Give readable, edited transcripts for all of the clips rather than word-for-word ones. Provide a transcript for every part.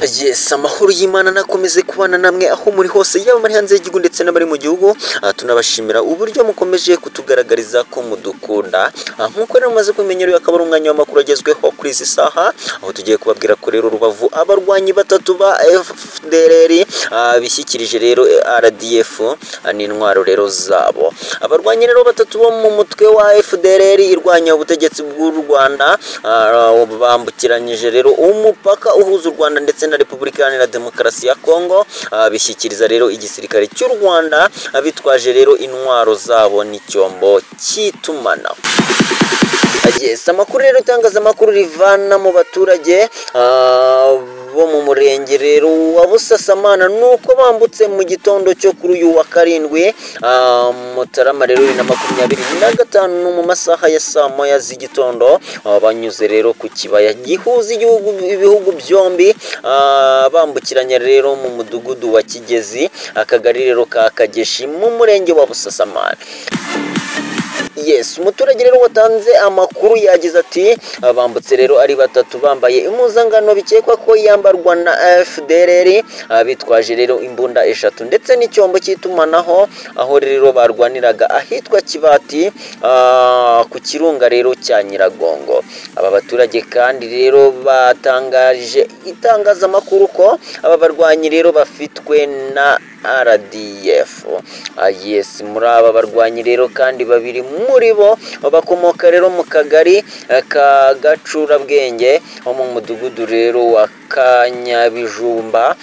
Yes, amahoro y'Imana nakomeze kubana namwe aho muri hose, yaba muri hanze y'igihugu ndetse n'abari mu gihugu. Tunabashimira uburyo mukomeje kutugaragariza ko mudukunda. Nk'uko rero mumaze kubimenyera, uyu akaba ari umwanya w'amakuru agezweho kuri izi saha, aho tugiye kubabwira ko rero Rubavu abarwanyi batatu ba FDLR bishyikirije rero RDF n'intwaro rero zabo. Abarwanyi rero batatu bo mu mutwe wa FDLR irwanya ubutegetsi bw'u Rwanda bambukiranyije rero umupaka uhuza u Rwanda ndetse na Repubulika Iharanira Demokarasi ya Kongo, bishyikiriza rero igisirikare cy'u Rwanda, bitwaje rero intwaro zabo n'icyombo cy'itumanaho. Yes, amakuru rero itangazamakuru rivana mu baturage bo mu murenge rero wa Busasamana nuko bambutse mu gitondo cyo kuri uyu wa 7 Mutarama rero 2025 mu masaha ya saa moya z'igitondo, banyuze rero ku kibaya gihuza ibihugu byombi, bambukiranya rero mu mudugudu wa Kigezi, akagari rero ka Kageshi mu murenge wa Busasamana. Yes, umuturage rero watanze amakuru yagize ati bambutse rero ari batatu bambaye impuzangano bikekwa ko yambarwa na FDLR, bitwaje rero imbunda 3 ndetse n'icyombo cy'itumanaho, aho rero barwaniraga ahitwa Kibati ku kirunga rero cya Nyiragongo. Aba baturage kandi rero batangaje itangazamakuru ko aba barwanyi rero bafitwe na RDF. Yes, muri aba barwanyi rero kandi babiri muri bo bakomoka rero mu kagari ka Gacurabwenge ho mu mudugudu rero wa Kanyabijumba,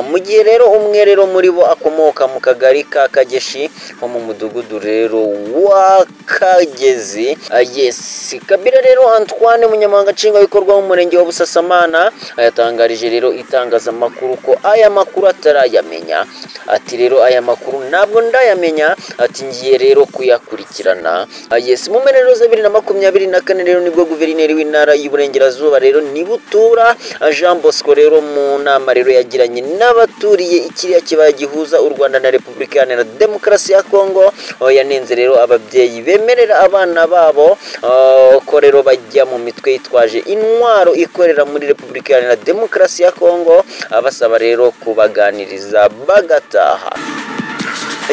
mu gihe rero umwe rero muri bo akomoka mu kagari ka Kageshi ho mu mudugudu rero wa Kagezi. Yes, Kabila rero Antoine, umunyamabanga nshingwabikorwa w'umurenge wa Busasamana, yatangarije rero itangazamakuru ko aya makuru atarayamenya. Ati rero aya makuru ntabwo ndayamenya, ati ngiye rero kuyakurikirana. Yes, mu mpera rero za 2024 rero nibwo guverineri w'intara y'Iburengerazuba rero Nibutura Jean Bosco rero mu nama rero yagiranye n'abaturiye ikiriya kibaya gihuza u Rwanda na Repubulika Iharanira Demokarasi ya Kongo, yanenze rero ababyeyi bemerera abana babo ko rero bajya mu mitwe yitwaje intwaro ikorera muri Repubulika Iharanira Demokarasi ya Kongo, abasaba rero kubaganiriza bagataha.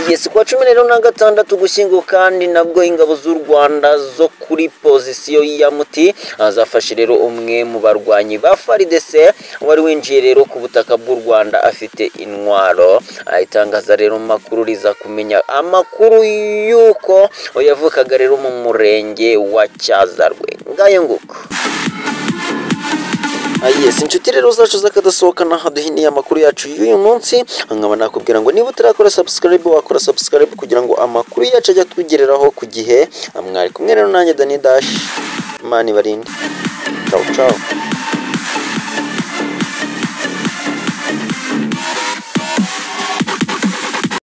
Yes, kuwa 16 Ugushyingo kandi nabwo ingabo z'u Rwanda zo kuri pozisiyo ya Muti zafashe rero umwe mu barwanyi ba FARDC wari winjiye rero ku butaka bw'u Rwanda afite intwaro. Itangaza rero makuru riza kumenya amakuru y'uko yavukaga rero mu murenge wa Cyazarwe. Ngayo nguko. Yes, inshuti rero zacu z'akadasohoka naho duhiniye amakuru yacu y'uyu munsi, nkaba nakubwira ngo niba utarakora subscribe wakora subscribe kugira ngo amakuru yacu ajye atugereraho ku gihe. Mwari kumwe rero nanjye Dani Dash, Imana ibarinde. Ciao ciao.